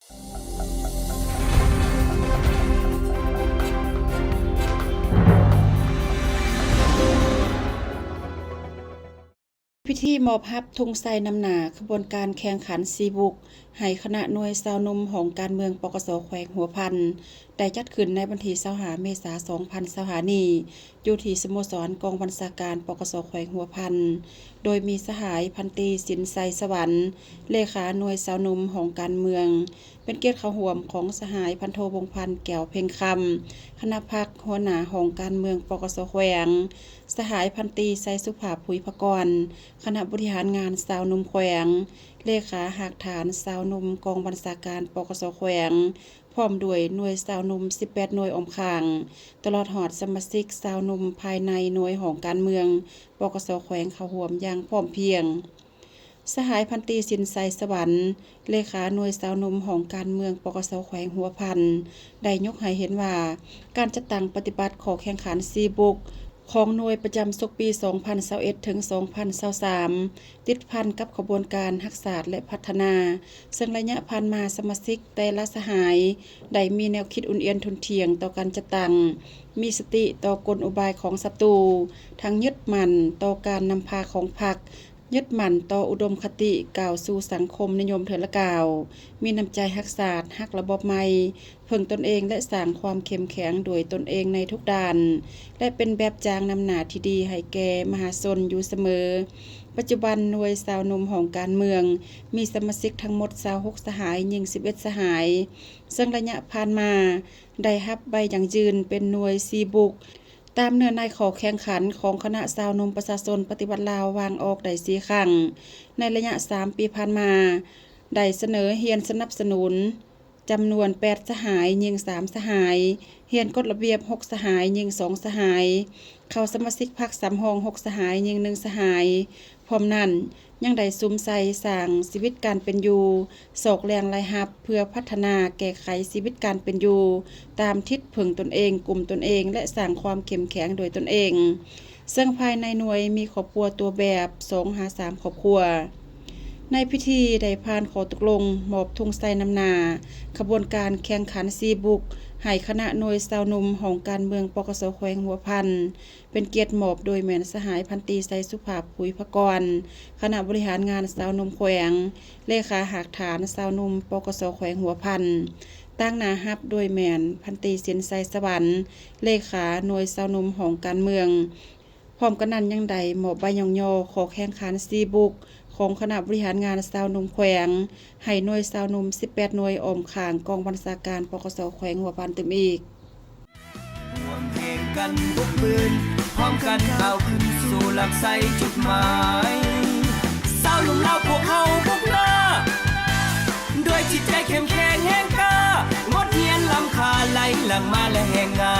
ພິທີມອບຮັບທຸງໄຊນຳໜ້າຂະບວນການແຂ່ງຂັນຊີບຸກ ໃຫ້ຄະນະໜ່ວຍຊາວໜຸ່ມຫ້ອງການເມືອງ ປກສ ແຂວງຫົວພັນ ໄດ້ຈັດຂຶ້ນໃນວັນທີຊາວຫ້າ ເມສາ ສອງພັນຊາວຫ້ານີ້ ຢູ່ທີ່ສະໂມສອນກອງບັນຊາການ ປກສ ແຂວງຫົວພັນ ໂດຍມີສະຫາຍພັນຕີ ສິນໄຊສະຫວັນ ເລຂາໜ່ວຍຊາວໜຸ່ມຫ້ອງການເມືອງ ເປັນກຽດເຂົ້າຮ່ວມຂອງສະຫາຍພັນໂທ ວົງພັນ ແກ້ວເພັງຄຳ ຄະນະພັກ ຫົວໜ້າຫ້ອງການເມືອງ ປກສ ແຂວງ, ສະຫາຍພັນຕີ ໄຊສຸພາບ ຜຸຍພະກອນ ຄະນະບໍລິຫານງານຊາວໜຸ່ມແຂວງ, ເລຂາຮາກຖານຊາວໜຸ່ມກອງບັນຊາການ ປກສ ແຂວງ ພ້ອມດ້ວຍໜ່ວຍຊາວໜຸ່ມສິບແປດໜ່ວຍອ້ອມຂ້າງ, ຕະຫຼອດຮອດສະມາຊິກຊາວໜຸ່ມພາຍໃນໜ່ວຍຫ້ອງການເມືອງ ປກສ ແຂວງ ເຂົ້າຮ່ວມຢ່າງພ້ອມພຽງ. ສະຫາຍພັນຕີ ສິນໄຊສະຫວັນ ເລຂາໜ່ວຍຊາວໜຸ່ມຫ້ອງການເມືອງ ປກສ ແຂວງຫົວພັນ ໄດ້ຍົກໃຫ້ເຫັນວ່າ ການຈັດຕັ້ງປະຕິບັດຂໍ້ແຂ່ງຂັນຊີບຸກ ຂອງໜ່ວຍປະຈຳສົກປີສອງພັນຊາວເອັດ ເຖິງ ສອງພັນຊາວສາມ ຕິດພັນກັບຂະບວນການຮັກຊາດ ແລະ ພັດທະນາ, ເຊິ່ງໄລຍະຜ່ານມາສະມາຊິກແຕ່ລະສະຫາຍໄດ້ມີແນວຄິດອຸ່ນອຽນທຸ່ນທ່ຽງຕໍ່ການຈັດຕັ້ງ, ມີສະຕິຕໍ່ກົນອຸບາຍຂອງສັດຕູ, ທັງຍຶດໝັ້ນຕໍ່ການນຳພາຂອງພັກ, ຍຶດໝັ້ນຕໍ່ອຸດົມຄະຕິກ້າວສູ່ສັງຄົມນິຍົມເທື່ອລະກ້າວ, ມີນ້ຳໃຈຮັກຊາດ, ຮັກລະບອບໃໝ່, ເພິ່ງຕົນເອງ ແລະ ສ້າງຄວາມເຂັ້ມແຂງດ້ວຍຕົນເອງໃນທຸກດ້ານ ແລະ ເປັນແບບຢ່າງນຳໜ້າທີ່ດີໃຫ້ແກ່ມະຫາຊົນຢູ່ສະເໝີ. ປັດຈຸບັນໜ່ວຍຊາວໜຸ່ມຫ້ອງການເມືອງ ມີສະມາຊິກທັງໝົດຊາວຫົກສະຫາຍ, ຍິງສິບເອັດສະຫາຍ, ເຊິ່ງໄລຍະຜ່ານມາໄດ້ຮັບໃບຢັ້ງຢືນເປັນໜ່ວຍຊີບຸກ ຕາມເນື້ອໃນຂໍ້ແຂ່ງຂັນຂອງຄະນະຊາວໜຸ່ມປະຊາຊົນປະຕິວັດລາວວາງອອກໄດ້ສີ່ຄັ້ງ. ໃນໄລຍະສາມປີຜ່ານມາ ໄດ້ສະເໜີຮຽນສະໜັບສະໜູນ ຈຳນວນແປດສະຫາຍ, ຍິງສາມສະຫາຍ, ຮຽນກົດລະບຽບຫົກສະຫາຍ, ຍິງສອງສະຫາຍ, ເຂົ້າສະມາຊິກພັກສຳຮອງຫົກສະຫາຍ, ຍິງໜຶ່ງສະຫາຍ. ພ້ອມນັ້ນ ຍັງໄດ້ສຸມໃສ່ສ້າງຊີວິດການເປັນຢູ່, ຊອກແຫຼ່ງລາຍຮັບ ເພື່ອພັດທະນາແກ້ໄຂຊີວິດການເປັນຢູ່ ຕາມທິດເພິ່ງຕົນເອງ, ກຸ້ມຕົນເອງ ແລະ ສ້າງຄວາມເຂັ້ມແຂງໂດຍຕົນເອງ. ເຊິ່ງພາຍໃນໜ່ວຍມີຄອບຄົວຕົວແບບສອງຫາສາມຄອບຄົວ. ໃນພິທີໄດ້ຜ່ານຂໍ້ຕົກລົງມອບທຸງໄຊນຳໜ້າຂະບວນການແຂ່ງຂັນຊີບຸກ ໃຫ້ຄະນະໜ່ວຍຊາວໜຸ່ມຫ້ອງການເມືອງ ປກສ ແຂວງຫົວພັນ, ເປັນກຽດມອບໂດຍແມ່ນສະຫາຍພັນຕີ ໄຊສຸພາບ ຜຸຍພະກອນ ຄະນະບໍລິຫານງານຊາວໜຸ່ມແຂວງ, ເລຂາຮາກຖານຊາວໜຸ່ມ ປກສ ແຂວງຫົວພັນ, ຕາງໜ້າຮັບໂດຍແມ່ນພັນຕີ ສິນໄຊສະຫວັນ ເລຂາໜ່ວຍຊາວໜຸ່ມຫ້ອງການເມືອງ. ພ້ອມກັນນັ້ນຍັງໄດ້ມອບໃບຍ້ອງຍໍຂໍ້ແຂ່ງຂັນຊີບຸກຂອງຄະນະບໍລິຫານງານຊາວໜຸ່ມແຂວງ ໃຫ້ໜ່ວຍຊາວໜຸ່ມສິບແປດໜ່ວຍອ້ອມຂ້າງກອງບັນຊາການ ປກສ ແຂວງຫົວພັນຕື່ມອີກ. ຮ່ວມແຮງກັນບຸກບືນ, ພ້ອມກັນກ້າວຂຶ້ນສູ່ຫຼັກໄຊຈຸດໝາຍ. ຊາວໜຸ່ມລາວພວກເຮົາບຸກໜ້າ, ດ້ວຍຈິດໃຈເຂັ້ມແຂງແຮງກ້າ, ບົດຮຽນລ້ຳຄ່າໄຫຼຫຼັ່ງມາແລະແຮງງາ